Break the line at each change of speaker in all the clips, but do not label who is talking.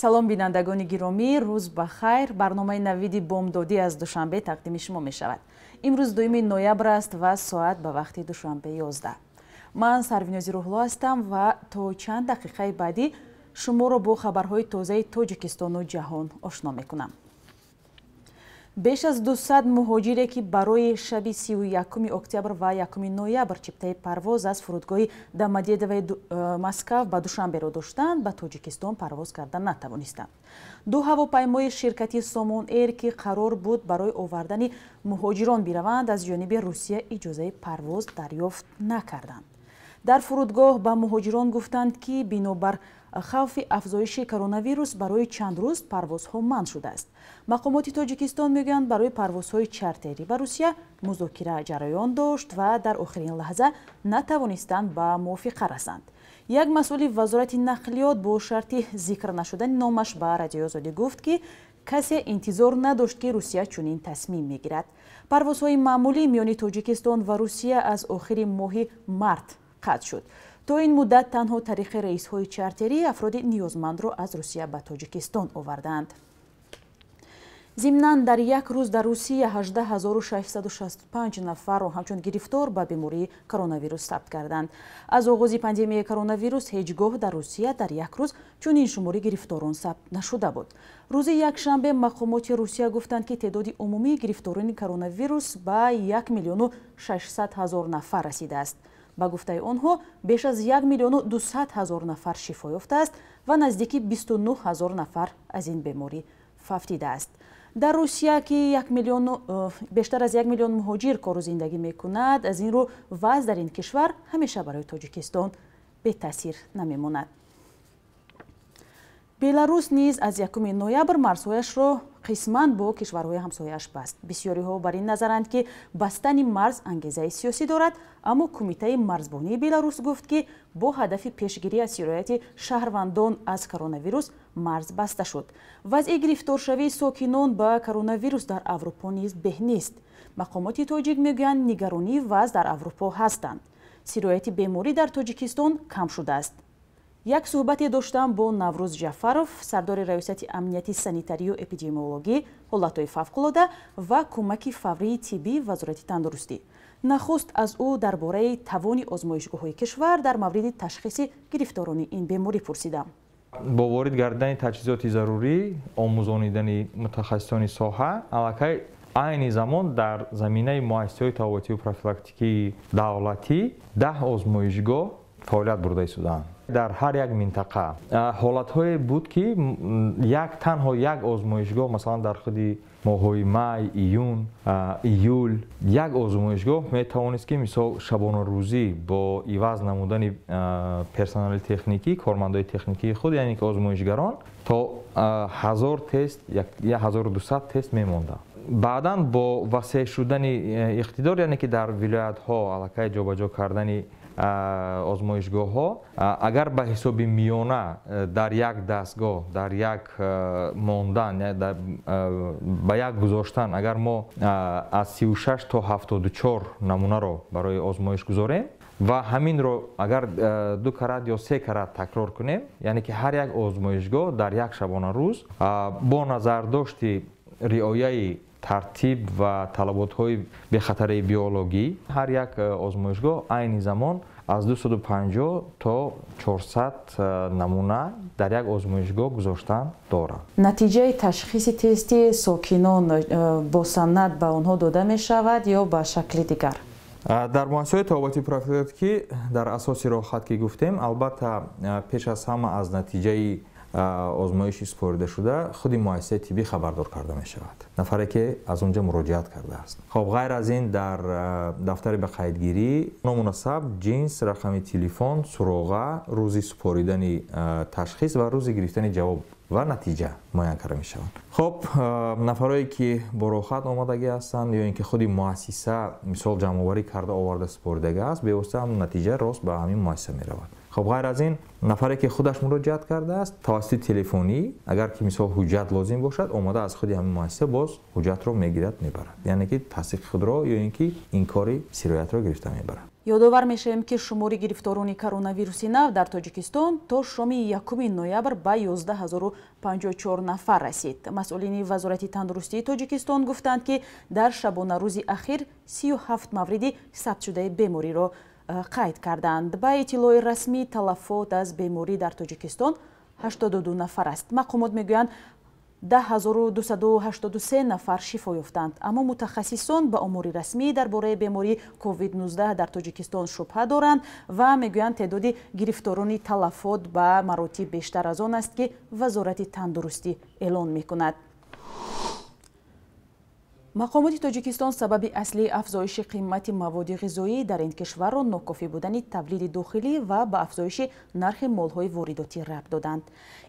Салом, бинандагони гиромӣ, рӯз ба хайр. Барномаи навиди бомдодӣ аз Душанбе тақдими шумо мешавад. Имрӯз 2 ноябр аст ва соат ба вақти Душанбе 11. Ман Сарвинози Рӯҳло ҳастам ва то чанд дақиқаи баъдӣ шуморо бо хабарҳои тозаи Тоҷикистону ҷаҳон ошно мекунам. Беш аз 200 муҳоҷире, ки барои шаби 31 октябр ва 1 ноябр чиптаи парвоз аз фурудгоҳи Домодедовои Москав ба Душанберо доштанд, ба Тоҷикистон парвоз карда натавонистанд. Ду ҳавопаймои ширкати Сомон Эйр, ки қарор буд барои овардани муҳоҷирон бираванд, аз ҷониби Русия иҷозаи парвоз дарёфт накарданд. Дар фурудгоҳ ба муҳоҷирон гуфтанд, ки бинобар хавфи афзоиши коронавирус барои чанд рӯз парвозҳо манъ шудааст. Мақомоти Тоҷикистон мегӯянд, барои парвозҳои чартерӣ ба Русия музокира ҷараён дошт ва дар охирин лаҳза натавонистанд ба мувофиқа расанд. Як масъули Вазорати нақлиёт бо шарти зикр нашудани номаш ба Радиои Озодӣ гуфт, ки касе интизор надошт, ки Русия чунин тасмим мегирад. Парвозҳои маъмулӣ миёни Тоҷикистон ва Русия аз охири моҳи март қатъ шуд. То ин муддат танҳо тариқи рейсҳои чартерӣ афроди ниёзмандро аз Русия ба Тоҷикистон овардаанд. Зимнан, дар як рӯз дар Русия 18 665 нафарро ҳамчун гирифтор ба бемории коронавирус сабт карданд. Аз оғози пандемияи коронавирус ҳеҷ гоҳ дар Русия дар як рӯз чунин шумори гирифторон сабт нашуда буд. Рӯзи якшанбе мақомоти Русия гуфтанд, ки теъдоди умумии гирифторони коронавирус ба 1 миллиону 600 ҳазор нафар расидааст. Ба гуфтаи онҳо, беш аз 1 миллиону 200 ҳазор нафар шифо ёфтааст ва наздики 29 ҳазор нафар аз ин беморӣ фавтидааст. Дар Русия, ки бештар аз 1 миллион муҳоҷир кору зиндагӣ мекунад, аз ин рӯ вазъ дар ин кишвар ҳамеша барои Тоҷикистон бетаъсир намемонад. Беларус низ аз 1 ноябр марзҳояшро қисман бо кишварҳои ҳамсояаш баст. Бисёриҳо бар ин назаранд, ки бастани марз ангезаи сиёсӣ дорад, аммо Кумитаи марзбонии Беларус гуфт, ки бо ҳадафи пешгирӣ аз сирояти шаҳрвандон аз коронавирус марз баста шуд. Вазъи гирифторшавии сокинон ба коронавирус дар Аврупо низ беҳ нест. Мақомоти тоҷик мегӯянд, нигаронии вазъ дар Аврупо ҳастанд. Сирояти беморӣ дар Тоҷикистон кам шудааст. Як суҳбате доштам бо Наврӯз Ҷафаров, сардори Раёсати амнияти санитарию эпидемиологӣ, ҳолатҳои фавқулода ва кӯмаки фаврии тиббии Вазорати тандурустӣ. Нахуст аз ӯ дар бораи тавони озмоишгоҳҳои кишвар дар мавриди ташхиси гирифторони ин беморӣ пурсидам.
Бо ворид гардидани таҷҳизоти зарурӣ, омӯзонидани мутахассисони соҳа, аллакай айни замон дар заминаи муассисаҳои табобатию профилактикии давлатӣ 10 озмоишгоҳ фаъолият бурда истодаанд дар ҳар як минтақа. Ҳолатҳое буд, ки як танҳо як озмоишгоҳ, масалан, дар худи моҳҳои май, июн, июл, як озмоишгоҳ метавонист, ки мисол шабонарӯзӣ бо иваз намудани персонали техникӣ, кормандои техникии худ, яъне ки озмоишгарон, то 1000 тест, 1200 тест мемонданд. Баъдан бо васеъ шудани иқтидор, яъне ки дар вилоятҳо аллакай ҷобаҷо кардани озмоишгоҳҳо, агар ба ҳисоби миёна дар як дастгоҳ, дар як мондан, ба як гузоштан, агар мо аз 36 то 74 намунаро барои озмоиш гузорем ва ҳаминро агар ду карат ё се карат такрор кунем, яъне ки ҳар як озмоишгоҳ дар як шабонарӯз бо назардошти риояи тартиб ва талаботҳои бехатарии биологӣ ҳар як озмоишгоҳ айни замон аз 250 то 400 намуна дар як озмоишгоҳ гузоштан дорад.
Натиҷаи ташхиси тести сокинон бо санад ба онҳо дода мешавад ё ба шакли дигар?
Дар муассисаҳои табобати профилактикӣ дар асоси роҳхат, ки гуфтем, албатта, пеш аз ҳама аз натиҷаи озмоиши супоридашуда худи муассисаи тиббӣ хабардор карда мешавад, нафаре ки аз он ҷо муроҷиат кардааст. Хоб, ғайр аз ин, дар дафтари ба қайдгирӣ ному насаб, ҷинс, рақами телефон, суроға, рӯзи супоридани ташхис ва рӯзи гирифтани ҷавоб ва натиҷа муайян карда мешаванд. Хоб, нафарое ки бо роҳхат омадагӣ ҳастанд ё ин ки худи муассиса мисол ҷамъоварӣ карда оварда супоридагӣ аст, бевосита ҳам натиҷа рост ба ҳамин муассиса меравад. Хоб, ғайр аз ин, нафаре ки худаш муроҷиат кардааст тавассути телефонӣ, агар ки мисол ҳуҷҷат лозим бошад, омода аз худи ҳамин муассиса боз ҳуҷҷатро мегирад, мебарад, яъне ки тасдиқи худро ё ин ки инкори сироятро гирифта мебарад.
Ёдовар мешавем, ки шумори гирифторони коронавируси нав дар Тоҷикистон то шоми 1 ноябр ба 11054 нафар расид. Масъулини Вазорати тандурустии Тоҷикистон гуфтанд, ки дар шабонарӯзи ахир 37 мавриди сабтшудаи бемориро қайд карданд. Ба иттилои расмӣ, талафот аз беморӣ дар Тоҷикистон 82 нафар аст. Мақомот мегӯянд, 10283 нафар шифо ёфтанд. Аммо мутахассисон ба омори расмӣ дар бораи бемории COVID-19 дар Тоҷикистон шубҳа доранд ва мегӯянд, теъдоди гирифторони талафот ба маротиб бештар аз он аст, ки Вазорати тандурустӣ эълон мекунад. Мақомоти Тоҷикистон сабаби аслии афзоиши қимати маводи ғизоӣ дар ин кишварро нокофӣ будани тавлиди дохилӣ ва ба афзоиши нархи молҳои воридотӣ рабт доданд.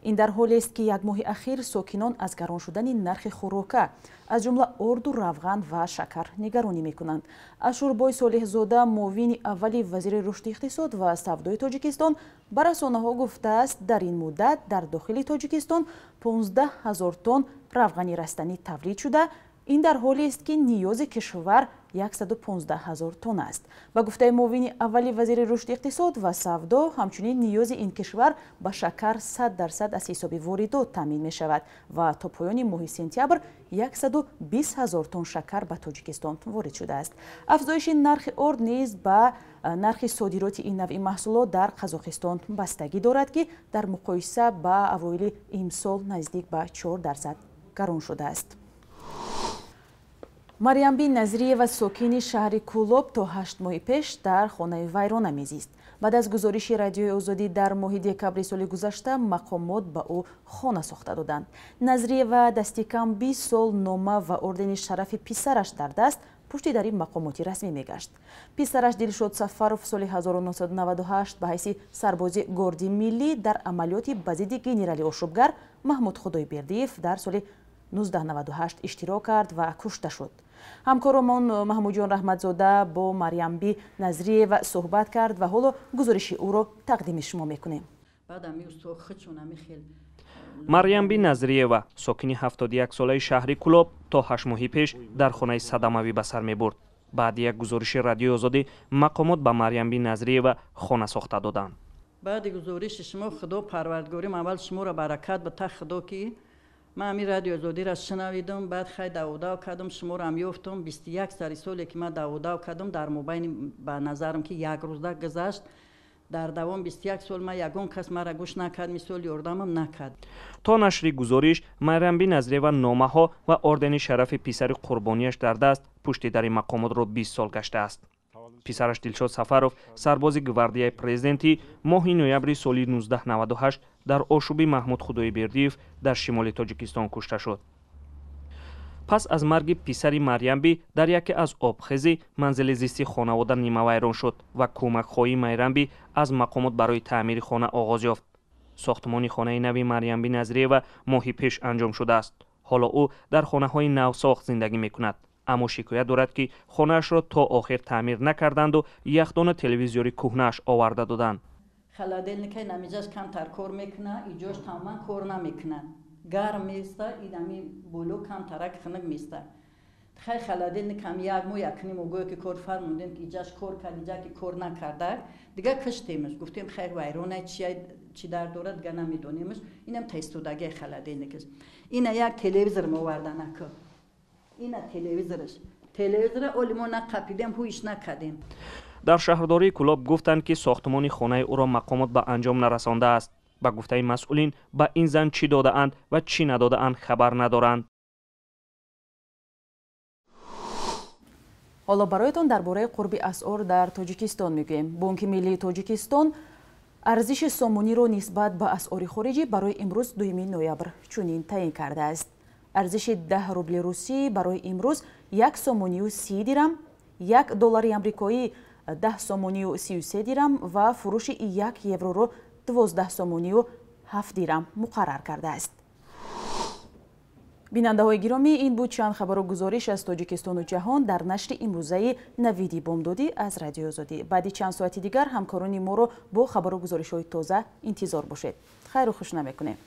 Ин дар ҳолест, ки як моҳи ахир сокинон аз гарон шудани нархи хӯрока, аз ҷумла орду, равған ва шакар нигаронӣ мекунанд. Ашурбой Солеҳзода, муовини аввали вазири рушди иқтисод ва савдои Тоҷикистон, ба расонаҳо гуфтааст, дар ин муддат дар дохили Тоҷикистон 15 000 тонн равғани растанӣ тавлид шуда. Ин дар ҳолест, ки ниёзи кишвар 115 000 тонна аст. Ба гуфтаи муовини аввали вазири рушди иқтисод ва савдо, ҳамчунин ниёзи ин кишвар ба шакар 100% аз ҳисоби воридот таъмин мешавад ва то поёни моҳи сентябр 120 000 тонн шакар ба Тоҷикистон ворид шудааст. Афзоиши нархи орд низ ба нархи содироти ин навъи маҳсулот дар Қазоқистон бастагӣ дорад, ки дар муқоиса ба авоили имсол наздик ба 4% гарон шудааст. Марьямби Назриева, сокини шаҳри Кулоб, то 8 моҳи пеш дар хонаи вайрона мезист. Баъд аз гузориши Радиои Озодӣ дар моҳи декабри соли гузашта мақомот ба ӯ хона сохта доданд. Назриева дасти кам 20 сол нома ва ордени шарафи писараш дар даст пушти дари мақомоти расмӣ мегашт. Писараш Дилшод Сафаров соли 1998 ба ҳайси сарбози горди миллӣ дар амалиёти ба зидди генерали ошӯбгар Маҳмуд Худойбердиев дар соли 1998 иштирок кард ва кушта шуд. Ҳамкоромон Маҳмудҷон Раҳматзода бо Марьямби Назриева суҳбат кард ва ҳоло гузориши ӯро тақдими шумо мекунем.
Марьямби Назриева, сокини 71-солаи шаҳри Кулоб, то 8 моҳи пеш дар хонаи садамавӣ ба сар мебурд. Баъди як гузориши Радиои Озодӣ мақомот ба Марьямби Назриева хона сохта доданд.
Баъди гузориши шумо Худо парвардгорим аввал шуморо баракат бита, Худо ки ман ҳамин Радиои Озодиро шунавидам, баъд хай даводав кардам, шуморо ҳам ёфтам. 21 сари соле ки ман даводав кардам, дар мобайни ба назарам ки як рӯзда гузашт, дар давом 21 сол ман ягон кас маро гӯш накард, мисол ёрдамам накард.
То нашри гузориш Марьямби Назриева номаҳо ва ордени шарафи писари қурбонияш дар даст пушти дари мақомотро 20 сол гаштааст. Писараш Дилшод Сафаров, сарбози гвардияи президентӣ, моҳи ноябри соли 1998 дар ошӯби Маҳмуд Худойбердиев дар шимоли Тоҷикистон кушта шуд. Пас аз марги писари Марьямби дар яке аз обхезӣ манзили зисти хонавода нимавайрон шуд ва кӯмакхоҳии Майрамби аз мақомот барои таъмири хона оғоз ёфт. Сохтмони хонаи нави Марьямби Назриева моҳи пеш анҷом шудааст. Ҳоло ӯ дар хонаҳои навсохт зиндагӣ мекунад, аммо шикоят дорад, ки хонаашро то охир таъмир накарданду яхдону телевизори кӯҳнааш оварда доданд.
Холодильникаи намиҷаш камтар кор мекунад, иҷош тамоман кор намекунад. Гарм места, инами боло камтарак хунук места. Хай холодильник ҳам як моҳ якним гӯё ки кор фармудем, ки иҷаш кор кард, иҷа ки кор накарда, дига киштемаш. Гуфтем хай вайрона чӣ дар дорад, дига намедонемаш. Инам таистодагии холодильникаш. Ина як телевизор моварданаку. Ина телевизораш. Телевизора оли мо нақапидем, ҳуиш накардем.
Дар шаҳрдории Кулоб гуфтанд, ки сохтмони хонаи ӯро мақомот ба анҷом нарасондааст. Ба гуфтаи масъулин, ба ин зан чӣ додаанд ва чӣ надодаанд хабар надоранд.
Ҳоло бароятон дар бораи қурби асъор дар Тоҷикистон мегӯем. Бонки миллии Тоҷикистон арзиши сомониро нисбат ба асъори хориҷӣ барои имрӯз 2 ноябр чунин таъин кардааст. Арзиши 10 рубли русӣ барои имрӯз 1 сомонию 30 дирам, 1 доллари амрикоӣ 10 сомонию 33 дирам ва фурӯши 1 евроро 12 сомонию 7 дирам муқаррар кардааст. Бинандаҳои гиромӣ, ин буд чанд хабару гузориш аз Тоҷикистону ҷаҳон дар нашри имрӯзаи Навиди бомдодӣ аз Радиои Озодӣ. Баъди чанд соати дигар ҳамкорони моро бо хабару гузоришҳои тоза интизор бошед. Хайру хуш намекунем.